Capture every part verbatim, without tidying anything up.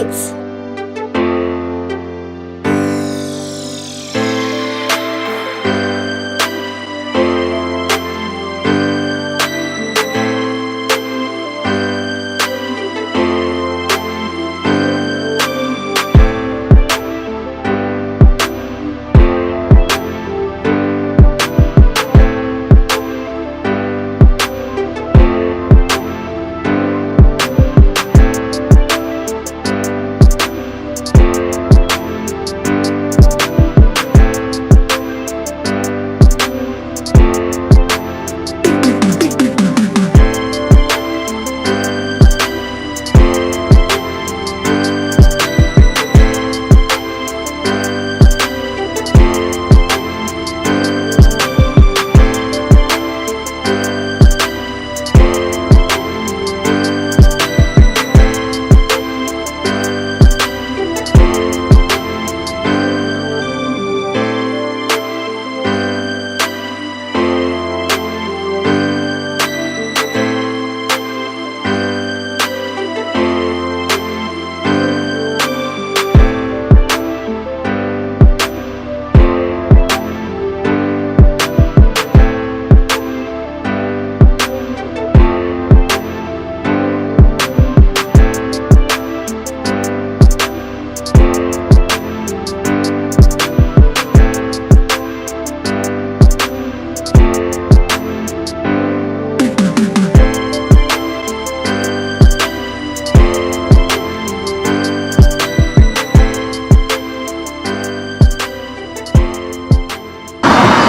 Beats.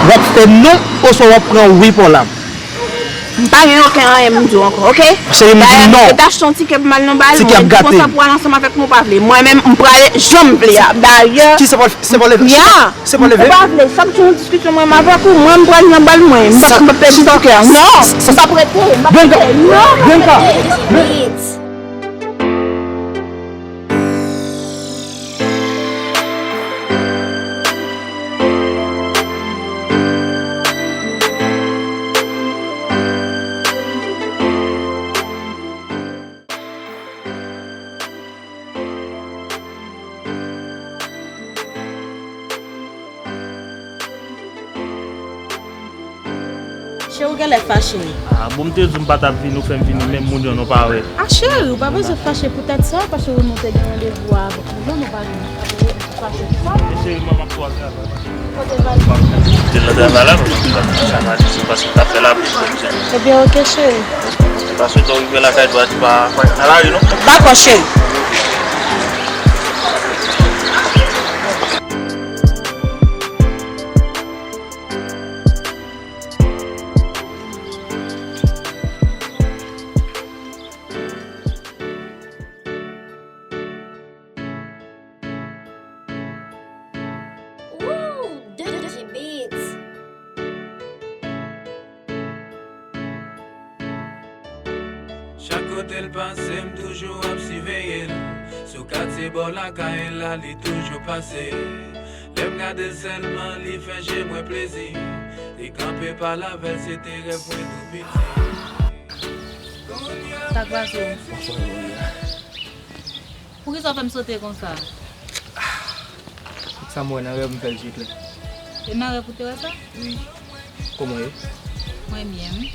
W ap fè non oswa w ap pran wi pa w la. M pa gen okenn anyen pou m di w ankò, oke? Cheri, m di non. Dayè, m te achte yon tikè pou m al nan bal mwen. Epi konsa pou w al ansanm avèk mwen, ou pa vle. Mwen menm, m prale jan m vle a. Dayè, kisa w pral fè? Sa pa leve. Ya. Sa pa leve. Ou pa vle, chak jou yon diskisyon mwen menm avèk ou, mwen m pral nan bal mwen. M pa, m pa pèdi sa. Non, m p ap rete, m p ap rete. Non, m p ap rete. Cheri, ou genlè fache. Ah, bon, m te di w m pa t ap vini, ou fè m vini, menm moun yo nou pa wè. Ah, cheri, ou pa bezwen fache poutèt sa, paske nou te gen randevou a, bon, nou pa vin fache pou sa. E cheri, mwen m ap kwaze avè w. Kote Vali? Te nan travay la, paske sa pa di se paske l t ap fè la plis. Ebyen, oke, cheri. Paske w rive lakay, dwa di pa, pa nan lari, non? Dakò, cheri. Ooh, Dutchy Beats. Chak kote l pase, m toujou ap siveye l. Sou katye bò lakay la, li toujou pase. Lè m gade l sèlman, li fè je mwen plezi. Li kanpe pale avè l, se te rèv mwen tou piti. Sa k pase w? Poukisa w fè m sote konsa? Sa m wè nan rèv m fè l je klè. E nan rèv ou te wè sa? Wi. Kòman w ye? Mwen byen, wi.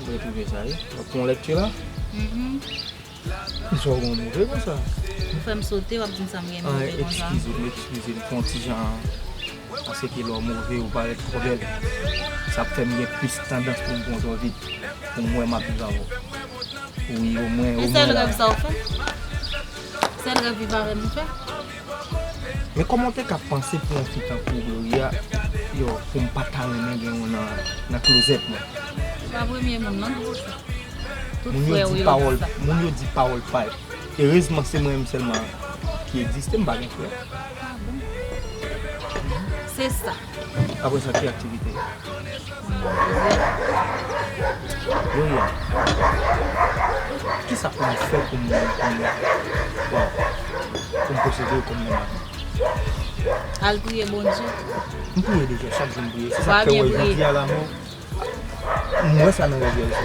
Mwen twouve sa, wi. W ap pran yon lèkti la? Mhm. Kisa w gen w move konsa? Ou fè m sote, w ap di m sa m gen move konsa? Eskize m, eskize m, fè yon ti jan, paske lè w move, ou parèt twò bèl. Sa ap fè m gen plis tandans pou m pran w twò vit. Pou m wè m ap viv avè w. Wi, omwen, omwen la. E sèl rèv sa w fè? Sèl rèv viv avè m ou fè? Men kòman w te ka panse pou yon fi tankou Gloria, yo, pou m pa ta renmen gen yon nan, nan klozèt mwen? Ou pa premye moun, non, ki di sa. Tout frè w yo di sa. Moun yo di pawòl, moun yo di pawòl pay. Erezman, se mwen menm sèlman ki egziste, m pa gen frè. Ah bon? Se sa. Apre sa, ki aktivite? Gloria, kisa pou m fè pou m, pou m, waw, pou m posede w kòm manman? Al priye Bondye. M priye deja, chak jou m priye. Se sa k fè w wè jodi a la, mwen, m wè sa nan rèv yè swa.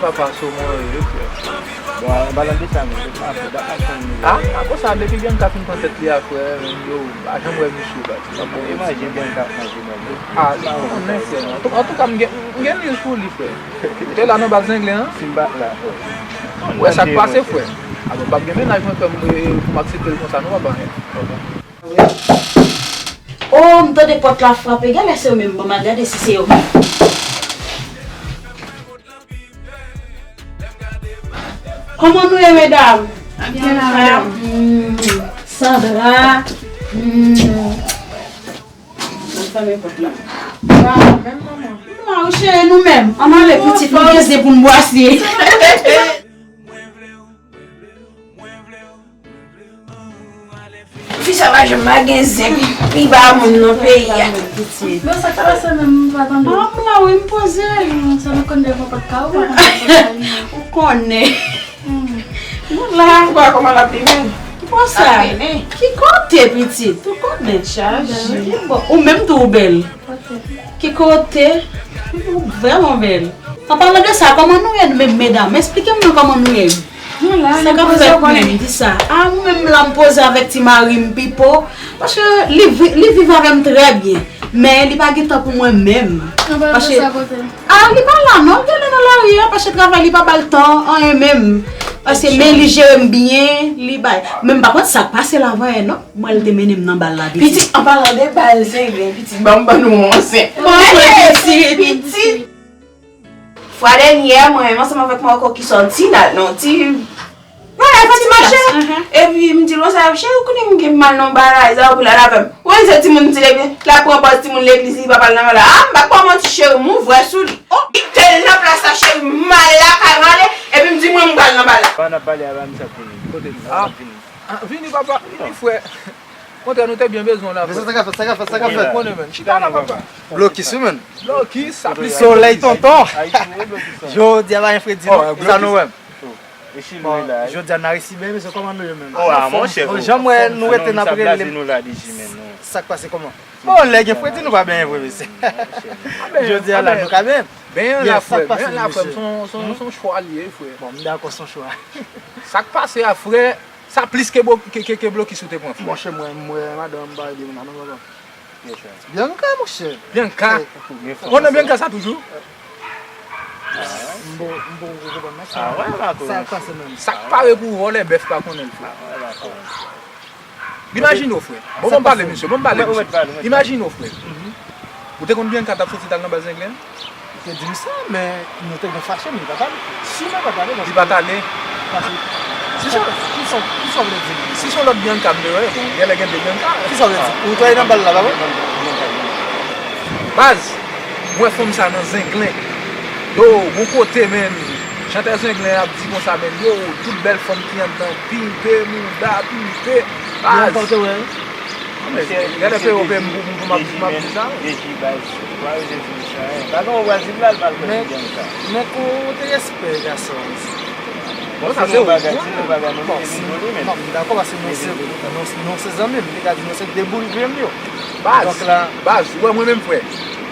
papa Somon yo, wi, frè. Bon, an palan de sa menm, se pa fè, dat ap tann li. A, a, konsa, depi Bianca fin pran tèt li a, frè, yo pa janm wè misye, baz. Bon, imajine Bianca ap manje manje. A, li konnen, frè. Antouka, antouka, m gen, m gen news pou li, frè. Te la nan bal zenglen an? Si m pa t la, frè. Wè sa k pase, frè. A, bon, p ap gen mennaj mwen, frè, m, e, pou m aksepte l konsa, non, papa. Oh, m tande pòt la frape. Genlè se yo menm. Bon, m al gade si se yo menm. Kòman nou ye, medam? Byen la, medam. Hmm, Sandra. Hmm. Mwen fèmen pòt la. Sa menm, manman. Non, cheri, nou menm. Ann ale, pitit, nou gen zen pou n bwase. Sa pa janm pa gen zen pi, pi ba moun nan peyi a. Pitit. Bon, sa k pase menm, m pa tande. Ah, m la, wi, m poze. Hmm, sa nou konn devan pòt kay ou, pa konn devan pòt kay ou. Ou konnen. Hmm. Nou la. Ou pa kòman l ap vini? Bon, sa. Ap vini. Ki kote, pitit? Ou konnen. Chaje. Bon, ou menm tou ou bèl. Kote? Ki kote? Ou vrèman bèl. An palan de sa, kòman nou ye, nou menm medam? Esplike m non kòman nou ye. Nou la, sa k ap fèt menm, di sa. Ah, mwen menm la, m poze avèk ti mari m, Pipo, paske li vi-, li viv avè m trè byen, men li pa gen tan pou mwen menm. Paske, ah, li pa la non, li ale nan lari a, paske travay li pa ba l tan anyen menm. Paske men li jere m byen, li bay. Men m pa konn sa k pase la avan non. Mwen, li te mennen m nan bal la, pitit. Pitit, an palan de bal Zenglen, pitit, ban m ban nou yon ansent. Mwen, pitit. Pitit. Fwa dènyè, mwen menm ansanm avèk Marco ki sòti, n al nan ti, n al fè ti mache. Epi m di l konsa, cheri, ou konnen m gen mal nan bagay sa, ou pou l al avè m. Ou wè se timoun ti legliz, l ap pran pòz timoun legliz, li pa pral nan bagay la. Ah, m pa pral manti, cheri, m ouvè sou li. Oh, li tel nan plas la, cheri, m al lakay, m ale, epi m di mwen m pral nan bal la. Pandan n ap pale a, ba misye ap vini. Kote l? Ah, vini, papa, vini, frè. Kontrè, nou te byen bezwen w la, frè. Sa k ap fèt, sa k ap fèt, sa k ap fèt? Konnen, menn. Chita la, papa. Blokis, wi, menn. Blokis, sa plis. Solèy, tonton. Jodi a pa gen fredi, non. Sa nou wè. Bon, jodi a n a resi byen, mesye, kòman nou ye menm? Oh, ah, monchè. Bon, jan m wè nou rete n ap rele. Sa k pase, kòman? Bon, lè gen fredi, nou pa benyen vre, mesye. Jodi a la, nou ka benyen. Benyen la, frè. Benyen la, frè. Se yon, se yon, se yon chwa li ye, frè. Bon, m dakò, se yon chwa. Sa k pase a, frè? Sa plis ke bo-, ke, ke, ke blokis ou te pran, frè. Monchè, mwen, mwen, madanm m pa ede m la, non, papa. Bianca, monchè. Bianca? Ou nan Bianca sa toujou? M bon, m bon, ou konprann, non? Ah, wè, m pa konn. Sa k pase menm? Sa k pare pou vòlè bèf pa konnen l, frè. Ah, wè, m pa konn. Imajine w, frè. Bon, bon, pale, mesye. Bon, pale, mesye. Imajine w, frè. Ou te konn Bianca t ap soti t al nan bal Zenglen? Li te di m sa, men nou te gen fache, men li pa t ale. Si mwen pa t ale, paske. Li pa t ale. Paske, ki sa, ki sa, ki sa w vle di? Si se yon lòt Bianca m te wè, bon, genlè gen de Bianca. Ki sa w vle di? Ou te nan bal la, pa vre? Baz, mwen fanm sa nan Zenglen. Yo, gon kote, menn. Chantè Zenglen ap di konsa, menn. Yo, tout bèl fanm ki anndan, pimpe, mouda, pimpe. Baz. Gade P O P m pou m ap di sa. Deji baz, pa yo te di m sa, en. Pa gen yon Brazil la, l pa l pèdi Bianca. Men kote respè gason an, mesye. Bon, sa se yon bagay, se yon bagay, nou mete vin joli, men. Non, m dakò, paske nou se, nou, nou se zanmi, m te ka di nou se de boul grenn yo. Baz, baz, ou wè mwen menm, frè.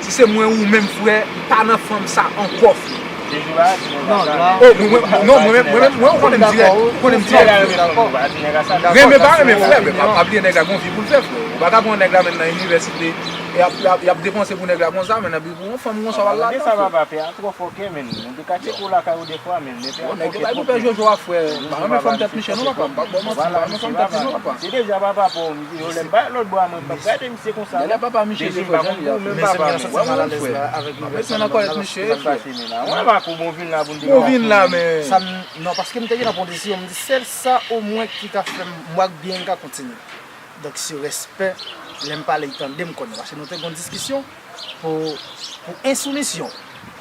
Si se mwen ou menm, frè, m pa nan fanm sa ankò, frè. Deji pa di nèg sa. Oh, mwen, mwen, non, mwen menm, mwen menm, mwen ou konnen m dirèk, ou konnen m dirèk. Renmen pa renmen, frè, men pa, pa bliye nèg la gon vi pou l fè, frè. Ou pa ka pran nèg la menm nan inivèsite, e y ap, y ap, y ap depanse pou nèg la konsa, men nan bi pou yon fanm konsa w al la. Sa papa fè a twò fòkè, men. Ou te ka tcheke w lakay ou defwa, men. Bon, nèg yo bay pou pè Jojo a, frè. Pa renmen fanm tèt miche non, papa. M pa ba w manti, m pa renmen fanm tèt miche non, papa. Se deja papa pa w, yo lè m bay lòt bò a, mwen, m ap gade misye konsa. Lè papa miche, se frè, jan li ye. Mesye, m gen yon santi malalèz la avèk nouvèl sa. Mesye, nan kòlèt misye, frè. Mwen pa kou bon vin la pou m te. Bon vin la, men. Sa m, non, paske m te gen nan pran desizyon, m di sèl sa omwen ki ka fè m, mwen ak Bianca kontinye. Donk, se respè, lè m pale, li tande m konnen. Paske nou te gen yon diskisyon pou, pou ensoumisyon.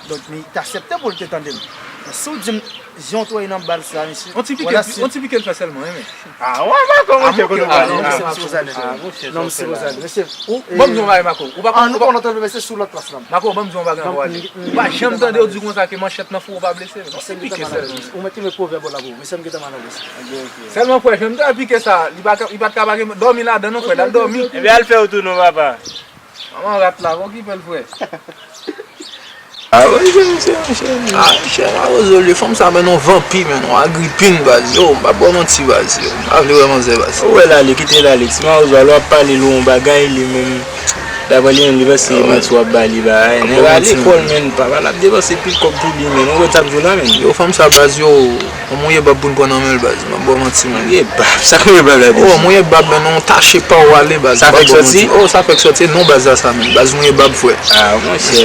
Donk, men li te aksepte pou l te tande m. Men si w di m, jan w te wè nan bal sa, mesye. On ti pike, on ti pike l fè sèlman, wi, men. Ah, wè, pa kòmanse kote w pale. Non, mesye, m sou zanmi. Non, m sou zanmi. Mesye, ou, ban m di yon bagay, Marco. Ou pa konn, ou pa konn antre, mesye, sou lòt plas la. Marco, ban m di yon bagay ankò, ale. Ou pa janm tande yo di konsa ke manchèt nan fou ou pa blese. Non, se pike sèl. Ou mèt kenbe pwovèb la pou ou. Mesye, m gentan malalèz. Sèlman frè, jan m te pike sa, li pa, li pa t ka pa gen dòmi ladan non, frè, l al dòmi. Ebyen, al fè w tou non, papa. Manman rat la, okipe l, frè. Ah, wi, chè, chè, chè. Ah, chè, mawozo, li fanm sa, men yon vanpi, men yon agripin, baz, yo, m p ap ba w manti, baz, yo. M pa vle wè manzè, baz. Ou wè l ale, kite l ale. Ti mawozo, alò ap pale l yon bagay, li menm, daprè li menm, li panse manti w ap ba li, bagay. Nèg a lekòl, men, papa l ap depanse pil kòb pou li, men. Ou wè sa k di w la, men. Yo, fanm sa, baz, yo. Kòman w ye bab pou n pran nan men l, baz? M ap ba w manti, man. Ye bab? Sa k mouye bab la deja? Oh, mouye bab, men, yon tache pa w ale, baz. Sa fèk sòti? Oh, sa fèk sòti, non, baz la sa, men. Baz mouye bab, frè. Ah, monchè.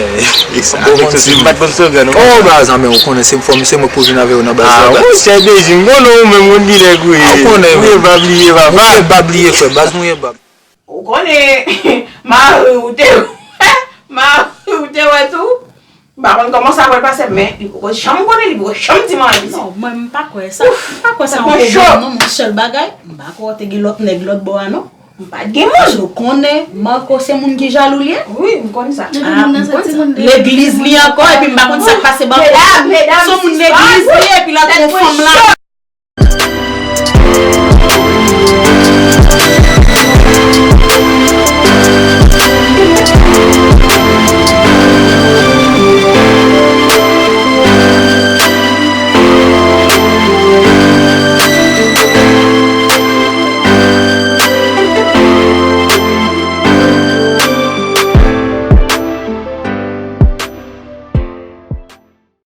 Sa fèk sòti, m pa t konn slogan, non. Oh, baz, ah, men, ou konnen, se fò, se mwen k pou vin avè w nan baz la, baz. Ah, monchè, Deji, m konnen ou menm, ou konn ki nèg ou ye. Ah, ou konnen, mouye bab li ye, papa. Mouye bab li ye, frè, baz mouye bab. Ou konnen, mari w te wè, mari w te wè tou. M pa konn kòman sa pral pase, men li poko janm konnen, li poko janm di m anyen, pitit. Non, mwen, m pa kwè sa. M pa kwè sa yon pwoblèm, non, men sèl bagay, m pa kwè w te gen lòt nèg lòt bò a, non. M pa t gen moun. Ou konnen Marco se moun ki jalou li ye? Wi, m konn sa. Ah, m konn sa. Legliz li ankò, epi m pa konn sa k pase Marco. Se yon moun legliz li ye, epi l ap yon fanm la.